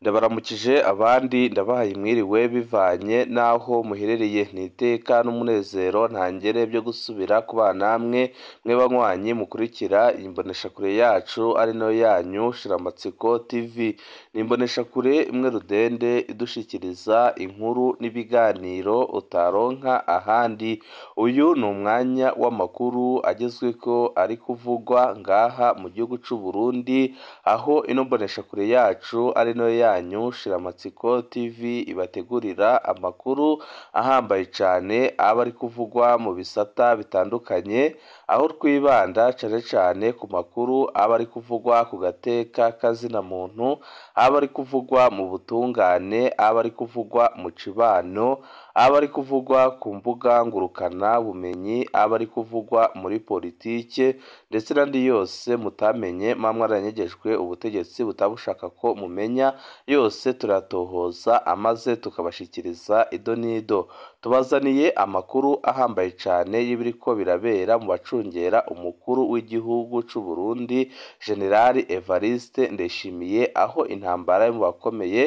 Ndabaramukije abandi ndabahaye mwiriwe bivanye n'aho muherereye, ni iteka n'umunezero ntangere byo gusubira kubana namwe mwe banywanyi mukurikira imboneshakure yacu ari nayo yanyu Shiramatsiko TV. Ni imboneshakure imwe rudende idushikiriza inkuru n'ibiganiro utaronka ahandi. Uyu ni umwanya w'amakuru agezweko ari kuvugwa ngaha mu gihugu c'u Burundi, aho ino mboneshakure yacu ari nayo yanyu Shiramatsiko TV ibategurira amakuru ahambaye cane aba ari kuvugwa mu bisata bitandukanye, aho twibanda cane cane ku makuru aba ari kuvugwa ku gateka kazina muntu, aba ari kuvugwa mu butungane, aba ari kuvugwa mu cibano, aba ari kuvugwa ku mbuga ngurukana bumenyi, aba ari kuvugwa muri politike ndetse n'andi yose mutamenye muba mwaranyegejwe ubutegetsi butabushaka ko mumenya, yose turatohoza amaze tukabashikiriza ido n'ido. Tubazaniye amakuru ahambaye cane y'ibiriko birabera mu bacungera umukuru w'igihugu c'u Burundi General Evariste Ndayishimiye, aho intambara yo mu bakomeye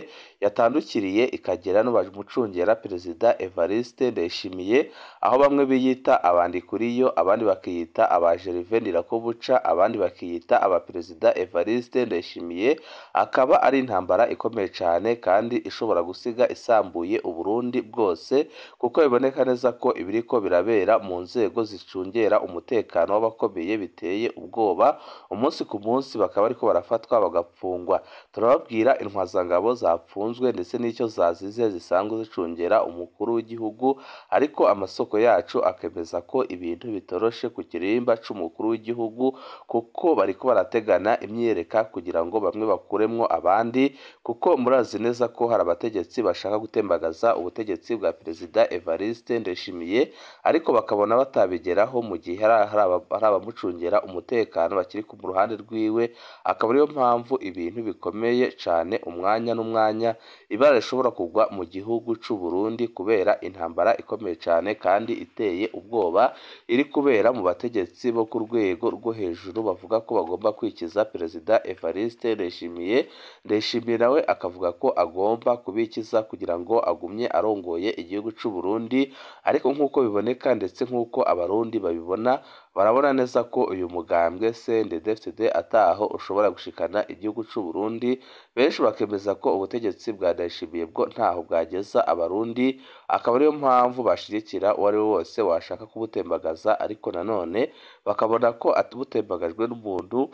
yatandukiriye ikagera no bamucungera Perezida Evariste Ndayishimiye, aho bamwe biyita abandikuriyo, abandi bakiyita aba Gervais Ndirakobuca, abandi bakiyita aba Perezida Evariste Ndayishimiye. Akaba ari intambara ikomeye cane kandi ishobora gusiga isambuye Uburundi bwose, kuko biboneka neza ko ibiriko birabera mu nzego zicungera umutekano w'abakomeye biteye ubwoba. Umunsi ku munsi bakaba bariko barafatwa bagapfungwa. Turababwira intwazangabo zapfunzwe ndetse n'icyo zazize zisanzwe zicungera umukuru w'igihugu, ariko amasoko yacu akemeza ko ibintu bitoroshe ku kirimba c'umukuru w'igihugu, kuko bariko barategana imyiyereka kugira ngo bamwe bakuremwo abandi, kuko murazi neza ko hari abategetsi bashaka gutembagaza ubutegetsi bwa Perezida Evariste Ndayishimiye, ariko bakabona batabigeraho mu gihe hari abamucungera umutekano bakiri ku ruhande rwiwe. Akaba ariyo mpamvu ibintu bikomeye cane, umwanya n'umwanya ibara rishobora kugwa mu gihugu c'u Burundi kubera intambara ikomeye cane kandi iteye ubwoba iri kubera mu bategetsi bo ku rwego rwo hejuru bavuga ko bagomba kwikiza Perezida Evariste Ndayishimiye. Ndayishimiye nawe akavuga ko agomba kubikiza kugira ngo agumye arongoye igihugu c'u Burundi, ariko nk'uko biboneka ndetse nk'uko abarundi babibona, barabona neza ko uyu mugambwe CNDD-FDD ataho ushobora gushikana igihugu c'u Burundi. Benshi bakemeza ko ubutegetsi bwa Ndayishimiye bwo ntaho bwageza abarundi, akaba ariyo mpamvu bashigikira uwo ari we wose washaka kubutembagaza, ariko nanone bakabona ko atubutembagajwe n'umuntu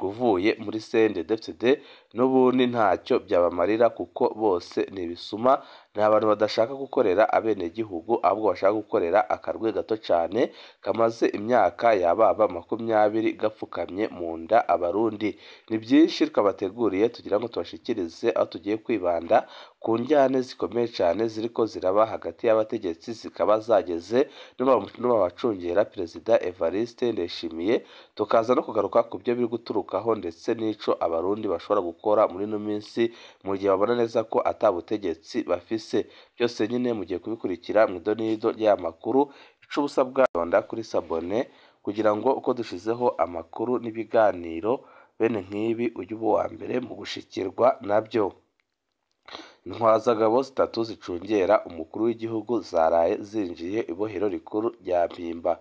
uvuye muri CNDD-FDD n'ubundi ntacyo byabamarira, kuko bose ni ibisuma, ni abantu badashaka gukorera abenegihugu, ahubwo bashaka gukorera akarwe gato cane kamaze imyaka yababa 20 gapfukamye mu nda abarundi. Ni byinshi twabateguriye tugira ngo tubashikirize, aho tugiye kwibanda ku njyane zikomeye cane ziriko ziraba hagati y'abategetsi, zikaba zageze n'abacungera Perezida Evariste Ndayishimiye, tukaza no kugaruka ku byo biri guturukaho ndetse n'ico abarundi bashobora gukora muri ino minsi mu gihe babona neza ko ata butegetsi bafise. Byose nyine mugiye kubikurikira mu idonido ry'aya makuru. Ico ubusabwa kuri sabone kugira ngo uko dushizeho amakuru n'ibiganiro bene nk'ibi ujye uba uwa mbere mu gushikirwa nabyo. Intwazangabo zitatu zicungera umukuru w'igihugu zaraye zinjiye ibohero rikuru rya Mpimba.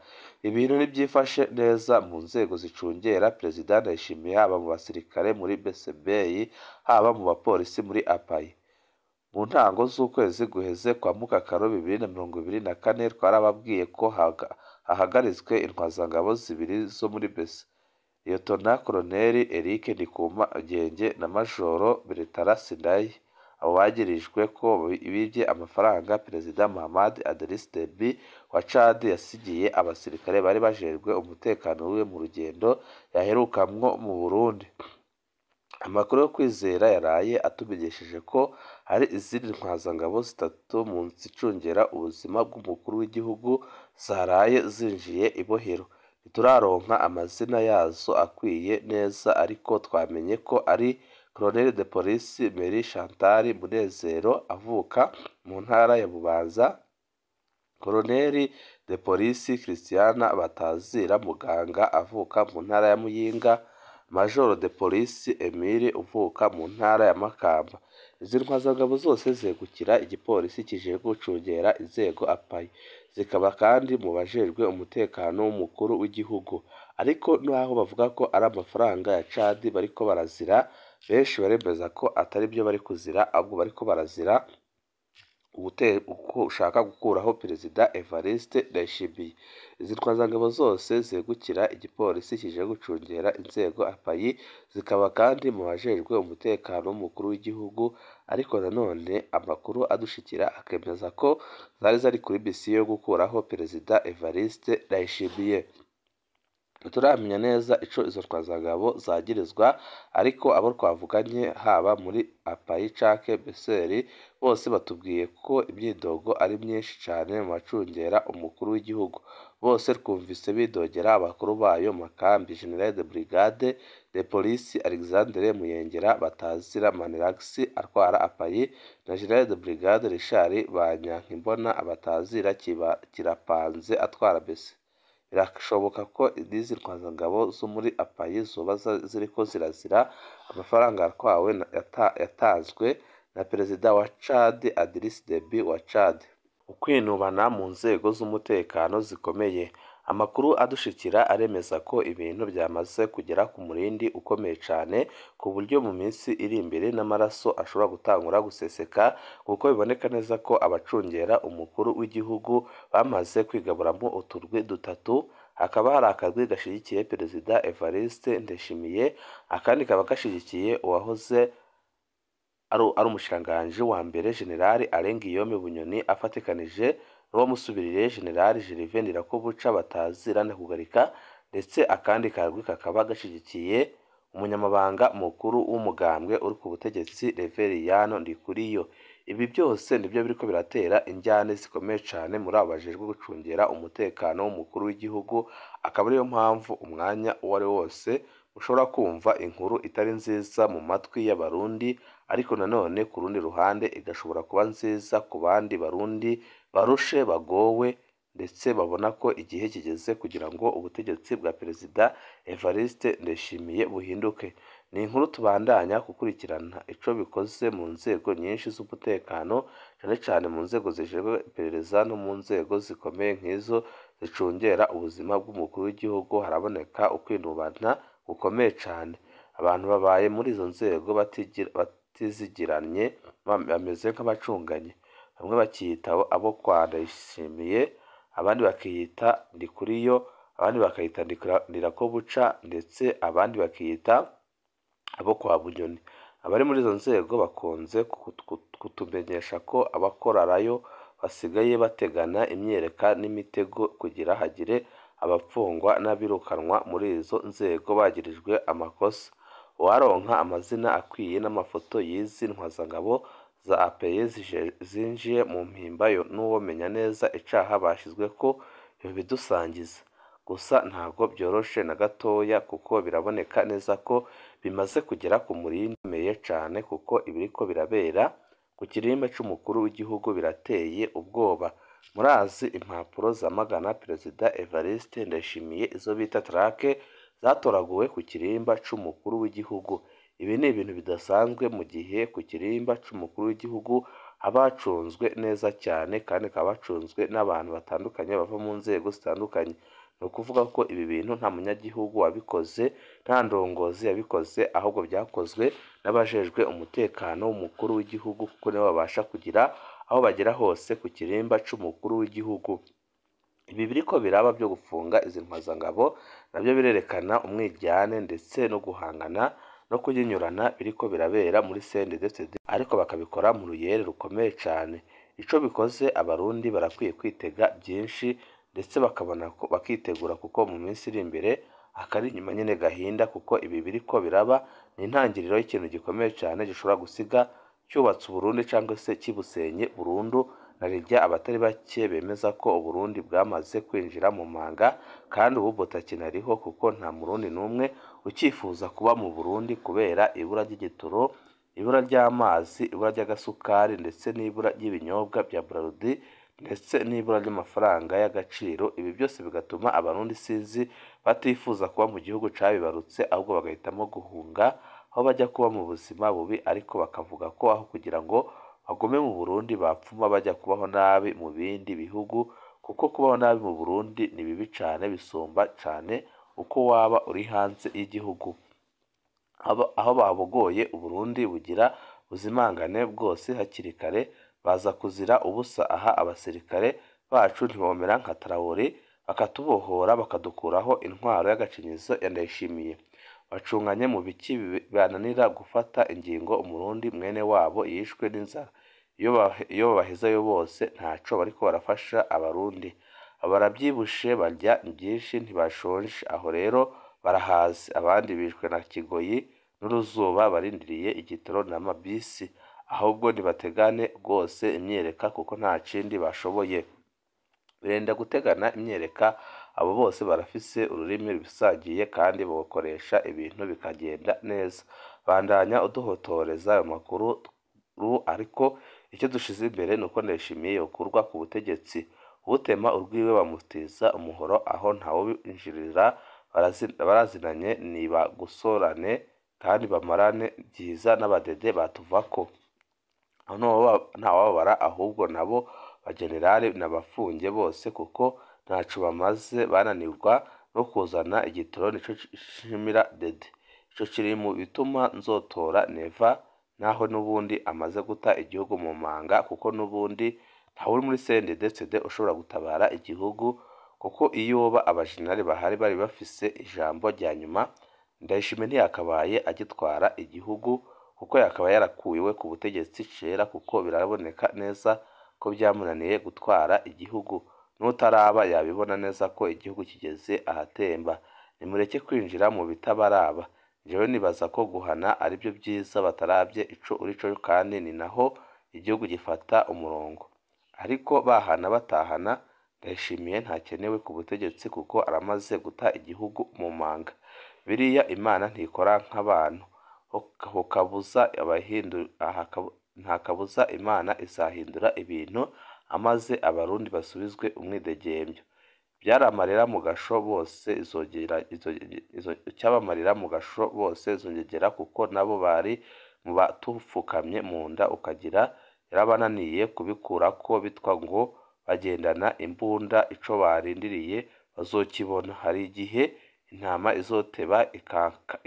Ibintu ntibyifashe neza mu nzego zicungera Perezida Ndayishimiye, haba mu basirikare muri BCBI, haba mu bapolisi muri APAI. Mu ntango z'ukwezi guheze kwa Mukakaro 2024 twarababwiye ko hahagaritswe intwazangabo zibiri zo muri BC, Liyetona Koloneli Eric Ndikumagenge na Majoro Bertrand Sindayi. Abo bagirijwe ko bibye amafaranga Perezida Mahamat Idriss Deby wa Chad yasigiye abasirikare bari bajejwe umutekano wiwe mu rugendo yaherukamwo mu Burundi. Amakuru yo kwizera yaraye atumenyesheje ko hari izindi ntwazangabo zitatu mu zicungera ubuzima bw'umukuru w'igihugu zaraye zinjiye ibohero. Ntituraronka amazina yazo akwiye neza, ariko twamenye ko ari Colonel de Police Mary Chantal Munezero avuka mu ntara ya Bubanza, Colonel de Police Christiana Batazira Muganga avuka mu ntara ya Muyinga, Major de Police Emile uvuka mu ntara ya Makamba. Izi ntwazangabo zose zegukira igipolisi kijejwe gucungera inzego APAI, zikaba kandi mu bajejwe umutekano w'umukuru w'igihugu. Ariko naho bavuga ko ari amafaranga ya Chad bariko barazira, benshi baremeza ko atari byo bari kuzira, ahubwo bariko barazira uko ushaka gukuraho Perezida Evariste Ndayishimiye. Izi ntwazangabo zose zegukira igipolisi kije gucungera inzego APAI, zikaba kandi mu bajejwe umutekano w'umukuru w'igihugu. Ariko nanone amakuru adushikira akemeza ko zari zari kuri misiyo yo gukuraho Perezida Evariste Ndayishimiye. Ntituramenya neza ico izo ntwazangabo zagirizwa, ariko abo twavuganye haba muri APAI canke BSR bose batubwiye ko imyidogo ari myinshi cane mu bacungera umukuru w'igihugu. Bose twumvise bidogera abakuru bayo makambi General de Brigade de Police Alexandre Muyengera batazira Manirax atwara APAI na General de Brigade Richard Banyankimbona abatazira Kirapanze atwara BC. Birashoboka ko n'izi ntwazangabo zo muri APAI zoba ziriko zirazira amafaranga yatwawe yatanzwe na Perezida wa Chad Idriss Deby wa Chad. Ukwinubana mu nzego z'umutekano zikomeye. Amakuru adushikira aremeza ko ibintu byamaze kugera ku murindi ukomeye cane, ku buryo mu minsi iri imbere n'amaraso ashobora gutangura guseseka, kuko biboneka neza ko abacungera umukuru w'igihugu bamaze kwigaburamo uturwi dutatu. Hakaba hari akarwi gashigikiye Perezida Evariste Ndayishimiye, akandi kaba gashigikiye uwahoze ari umushikiranganji wa mbere General Alain Guillaume Bunyoni afatikanije n'uwamusubiririye General Gervais Ndirakobuca batazira Ntakugarika, ndetse akandi karwi kakaba gashigikiye umunyamabanga mukuru w'umugambwe uri ku butegetsi Reveriyano Ndikuriyo. Ibi byose nibyo biriko biratera injyane zikomeye cane muri abo bajejwe gucungera umutekano w'umukuru w'igihugu, akaba ariyo mpamvu umwanya uwo ari wose ushobora kumva inkuru itari nziza mu matwi y'Abarundi, ariko nanone ku rundi ruhande igashobora kuba nziza ku bandi Barundi barushe bagowe, ndetse babona ko igihe kigeze kugira ngo ubutegetsi bwa Perezida Evariste Ndayishimiye buhinduke. Ni inkuru tubandanya gukurikirana ico bikoze mu nzego nyinshi z'umutekano, cane cane mu nzego zijejwe iperereza no mu nzego zikomeye nk'izo zicungera ubuzima bw'umukuru w'igihugu. Haraboneka ukwinubana gukomeye cane. Abantu babaye muri izo nzego batizigiranye, bameze nk'abacunganye. Bamwe bakiyita abo kwa Ndayishimiye, abandi bakiyita Ndikuriyo, abandi bakayita Ndirakobuca, ndetse abandi bakiyita abo kwa Bunyoni. Abari muri izo nzego bakunze kutumenyesha ko abakorarayo basigaye bategana imyereka n'imitego kugira hagire abapfungwa n'abirukanwa muri izo nzego bagirijwe amakosa. Uwaronka amazina akwiye n'amafoto y'izi ntwazangabo za APE zinjiye mu mpimba n'uwomenya neza icaha bashizweko yobidusangiza. Gusa ntabwo byoroshe na gatoya, kuko biraboneka neza ko bimaze kugera ku murindi ukomeye cane, kuko ibiriko birabera ku kirimba c'umukuru w'igihugu birateye ubwoba. Murazi impapuro zamagana Perezida Evariste Ndayishimiye, izo bita trake, zatoraguwe ku kirimba c'umukuru w'igihugu. Ibi ni ibintu bidasanzwe mu gihe ku kirimba c'umukuru w'igihugu haba hacunzwe neza cyane, kandi hakaba hacunzwe n'abantu batandukanye bava mu nzego zitandukanye. Ni ukuvuga ko ibi bintu nta munyagihugu wabikoze, nta ndongozi yabikoze, ahubwo byakozwe n'abajejwe umutekano w'umukuru w'igihugu, kuko nibo babasha kugira aho bagera hose ku kirimba c'umukuru w'igihugu. Ibi biriko biraba byo gufunga izi ntwazangabo nabyo birerekana umwiryane ndetse no guhangana no kunyinyurana biriko birabera muri CNDD-FDD, ariko bakabikora mu ruyere rukomeye cane. Ico bikoze Abarundi barakwiye kwitega byinshi, ndetse bakabona ko bakitegura, kuko mu minsi iri imbere akari inyuma nyene gahinda, kuko ibi biriko biraba ni intangiriro y'ikintu gikomeye cane gishobora gusiga cyubatse Uburundi cyangwa se kibusenye burundu. Na rirya abatari bake bemeza ko Uburundi bwamaze kwinjira mu manga, kandi ubu butakinariho, kuko nta Murundi n'umwe ucyifuza kuba mu Burundi kubera ibura ry'igitoro, ibura ry'amazi, ibura ry'agasukari, ndetse n'ibura ry'ibinyobwa bya Braludi ndetse n'ibura ry'amafaranga y'agaciro. Ibi byose bigatuma abarundi sinzi batifuza kuba mu gihugu cabibarutse, ahubwo bagahitamo guhunga aho bajya kuba mu buzima bubi, ariko bakavuga ko aho kugira ngo bagume mu Burundi bapfuma bajya kubaho nabi mu bindi bihugu, kuko kubaho nabi mu Burundi ni bibi cane, bisumba cane uko waba uri hanze y'igihugu. Aho babogoye Uburundi bugira buzimangane bwose hakiri kare, baza kuzira ubusa. Aha abasirikare bacu ntibomera nka Traoré bakatubohora bakadukuraho intwaro y'agacinyizo ya Ndayishimiye. Bacunganye mu biki bananira gufata ingingo umurundi mwene wabo yishwe n'inzara? Iyo babahezayo bose ntaco bariko barafasha abarundi. Baravyibushe barya byinshi ntibashonje, aho rero barahaze. Abandi bishwe na kigoyi n'uruzuba barindiriye igitoro n'amabisi. Ahubwo nibategane rwose imyereka kuko nta kindi bashoboye. Birenda gutegana imyereka, abo bose barafise ururimi bisagiye kandi bokoresha ibintu bikagenda neza. Bandanya uduhotoreza ayo makuru, ariko icyo dushize imbere ni uko Ndayishimiye yokurwa ku butegetsi. Utema urwiwe bamutiza umuhoro, aho ntawubinjirira, barazinanye nibagusorane kandi bamarane byiza n'abadede batuvako. Ntawababara ahubwo nabo bajenerali n'abafunge bose kuko ntaco bamaze, bananirwa no kuzana igitoro. Nico nshimira Dede, ico kiri mu bituma nzotora Neva, naho n'ubundi amaze guta igihugu mu manga, kuko n'ubundi ntawuri muri CNDD-FDD ushobora gutabara igihugu, kuko iyoba abajenerali bahari bari bafise ijambo rya nyuma, Ndayishimiye ntiyakabaye agitwara igihugu, kuko yakaba yarakuwe ku butegetsi cera, kuko biraboneka neza ko byamunaniye gutwara igihugu. N'utaraba yabibona neza ko igihugu kigeze ahatemba. Nimureke kwinjira mu bitabaraba. Jewe nibaza ko guhana aribyo byiza bataravye ico urico, kandi ni naho igihugu gifata umurongo. Ariko bahana batahana, Ndayishimiye ntakenewe ku butegetsi kuko aramaze guta igihugu mu manga. Biriya Imana ntikora nk'abantu, nta kabuza Imana izahindura ibintu amaze abarundi basubizwe umwidegembyo. Byaramarira mu gasho bose icyabamarira mu gasho bose izongera, kuko nabo bari mu batupfukamye mu nda, ukagira yarabananiye kubikurako bitwa ngo bagendana imbunda, ico barindiriye bazokibona. Hari igihe intama izoteba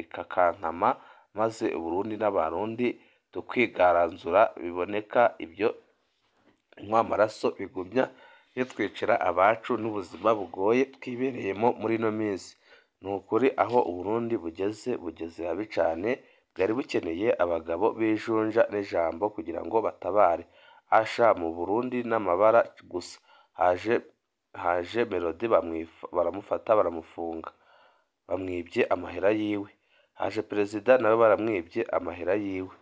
ikakankama, maze Uburundi n'abarundi tukigaranzura biboneka. Ibyo inkwamaraso bigumya bitwicira abacu n'ubuzima bugoye twibereyemo muri ino minsi. Ni ukuri aho Uburundi bugeze, bugeze habi cane, bwari bukeneye abagabo b'ijunja n'ijambo kugira ngo batabare. Asha mu Burundi n'amabara gusa. Haje Melody baramufata baramufunga, bamwibye amahera yiwe. Haje perezida nawe baramwibye amahera yiwe.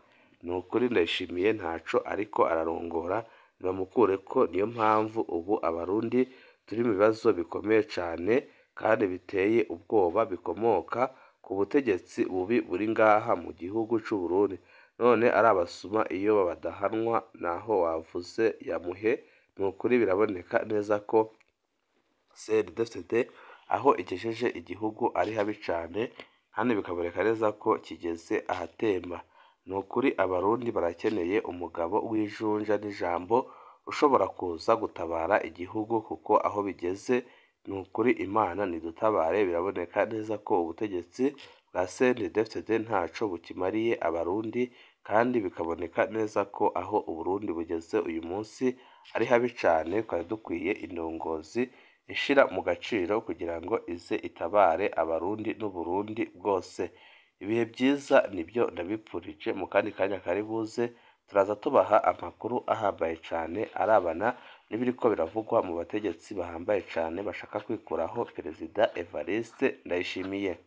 Ni ukuri Ndayishimiye ntaco ariko ararongora, nibamukureko. Niyo mpamvu ubu abarundi turi mu bibazo bikomeye cane kandi biteye ubwoba, bikomoka ku butegetsi bubi buri ngaha mu gihugu c'Uburundi. None ari abasuma iyo badahanwa naho wavuze yamuhe. Ni ukuri biraboneka neza ko CNDD-FDD aho igejeje igihugu ari habi cane, kandi bikaboneka neza ko kigeze ahatemba. Ni ukuri abarundi barakeneye umugabo w'ijunja n'ijambo ushobora kuza gutabara igihugu, kuko aho bigeze ni ukuri Imana nidutabare. Biraboneka neza ko ubutegetsi bwa CNDD-FDD ntaco bukimariye abarundi, kandi bikaboneka neza ko aho Uburundi bugeze uyu munsi ari habi cane. Twari dukwiye indongozi ishira mu gaciro kugira ngo ize itabare abarundi n'Uburundi bwose. Ibihe byiza nibyo ndabipfurije. Mu kandi kanya kari buze turaza tubaha amakuru ahambaye cane arabana n'ibiriko biravugwa mu bategetsi bahambaye cane bashaka kwikuraho Perezida Evariste Ndayishimiye.